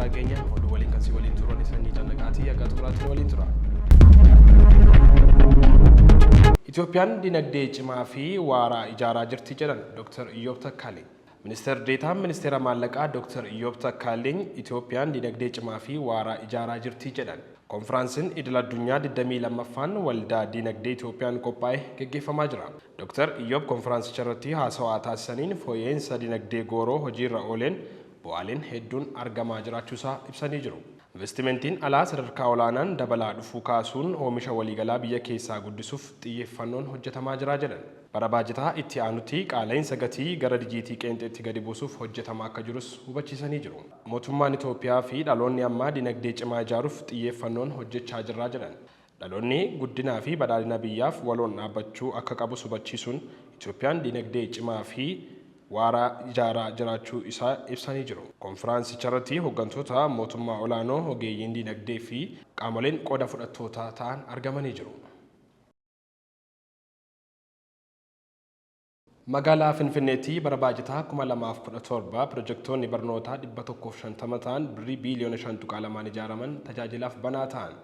sagantaa keenya oduu waliin kan si waliin turan Sanyii Cannaqaatii haga xumuraatti nu waliin tura. Itoophiyaan dinagdee cimaa fi waaraa ijaaraa jirti jedhan Dr. Iyyoob Takkaaliny. Ministeer Deetaan Ministeera Maallaqaa Dr. Iyyoob Takkaaliny Itoophiyaan dinagdee cimaa fi waaraa ijaaraa jirti jedhan. Konfiraansiin idil addunyaa 22ffaan Waldaa Dinagdee Itoophiyaan qophaa'e geggeeffamaa jira. Dr. Iyyoob konfiraansicha irratti haasawaa taasisaniin fooyya'iinsa dinagdee gooroo hojiirra ooleen bu'aaleen hedduun argamaa jiraachuusaa ibsanii jiru. Investimentiin alaa sadarkaa olaanaan dabalaa dhufuu kaasuun oomisha waliigalaa biyya keessaa guddisuuf xiyyeeffannoon hojjetamaa jira jedhan. Bara baajataa itti aanutti qaala'insa gatii gara dijiitii qeenxeetti gadi buusuuf hojjetamaa akka jirus hubachiisanii jiru. Mootummaan Itoophiyaa fi dhaloonni ammaa dinagdee cimaa ijaaruuf xiyyeeffannoon hojjechaa jirra jedhan. Dhaloonni guddinaa fi badhaadhina biyyaaf waloon dhaabbachuu akka qabus hubachiisuun Itoophiyaan dinagdee cimaa fi waaraa ijaaraa jiraachuu isaa ibsanii jiru. Konfiraansicharratti hoggantoota mootummaa olaanoo, ogeeyyiin dinagdee fi qaamoleen qooda fudhattoota ta'an argamanii jiru. Magaalaa Finfinneetti bara baajataa 2017 pirojektoonni barnootaa 150 ta'an birrii biiliyoona 5.2n ijaaraman tajaajilaaf banaa ta'an.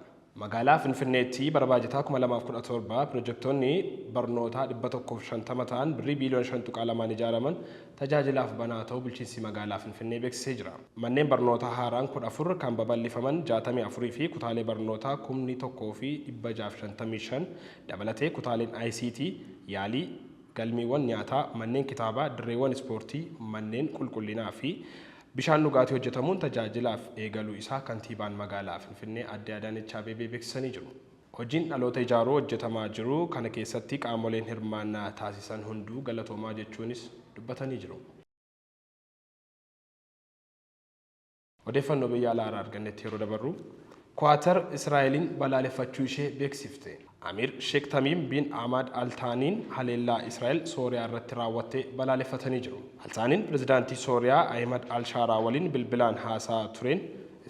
Magaalaa Finfinneetti bara baajataa 2017 pirojektoonni barnootaa 150 ta'an birrii biiliyoona 5.2n ijaaraman tajaajilaaf banaa ta'uu bulchiinsi magaalaa Finfinnee beeksisee jira. Manneen barnootaa haaraan 14, kan babal'ifaman 64 fi kutaalee barnootaa kumni 1 fi 655 dabalatee kutaaleen ICT, yaalii, galmiiwwan nyaataa, manneen kitaabaa, dirreewwan ispoortii, manneen qulqullinaa fi bishaan dhugaatii hojjetamuun tajaajilaaf eegaluu isaa Kantiibaan Magaalaa Finfinnee Aadde Adaanech Abeebee beeksisanii jiru. Hojiin dhaloota ijaaruu hojjetamaa jiru kana keessatti qaamoleen hirmaannaa taasisan hunduu galatoomaa jechuunis dubbatanii jiru. Odeeffannoo biyya alaa irraa argannetti yeroo dabarru, Kuwaatar Israa'eliin balaaleffachuu ishee beeksifte. Amiir Sheek Tamiim bin Ahmaad Al Taaniin haleellaa Israa'el Sooriyaa irratti raawwatte balaaleffatanii jiru. Al Taaniin pirezidaantii Sooriyaa Ahimad Al Shaaraa waliin bilbilaan haasaa tureen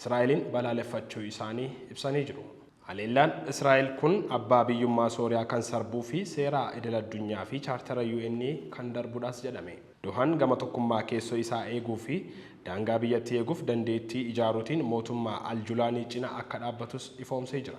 Israa'eliin balaaleffachuu isaanii ibsanii jiru. Haleellaan Israa'el kun abbaa biyyummaa Sooriyaa kan sarbuu fi seera idil-addunyaa fi chaartara UN kan darbudhas jedhame. Dohaan gama tokkummaa keessoo isaa eeguu fi daangaa biyyattii eeguuf dandeettii ijaaruutiin mootummaa Al-Julaanii cina akka dhaabbatus ifoomsee jira.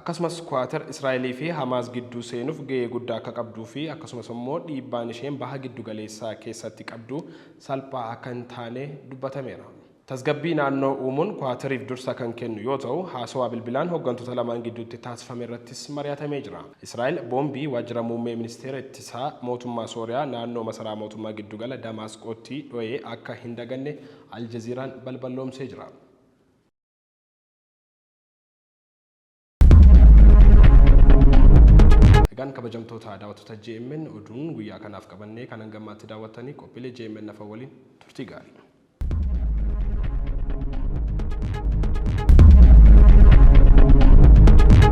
Akkasumas Kuwaatar Israa'elii fi Hamaas gidduu seenuuf gahee guddaa akka qabduu fi akkasumas immoo dhiibbaan isheen Baha Giddu-galeessaa keessatti qabdu salphaa akka hin taane dubbatameera. Tasgabbii naannoo uumuun Kuwaatariif dursa kan kennu yoo ta'u, haasawaa bilbilaan hoggantoota lamaan gidduutti taasifame irrattis mari'atamee jira. Israa'el boombii waajjira muummee ministeera ittisaa mootummaa Sooriyaa naannoo masaraa mootummaa giddugala Damaasqootti dho'e akka hin daganne Al Jazeeraan balballoomsee jira. Egaan kabajamtoota daawwattoota JMN oduun guyyaa kanaaf qabannee kan hanga ammaatti daawwattanii qophiilee JMN hafan waliin turtii gaarii.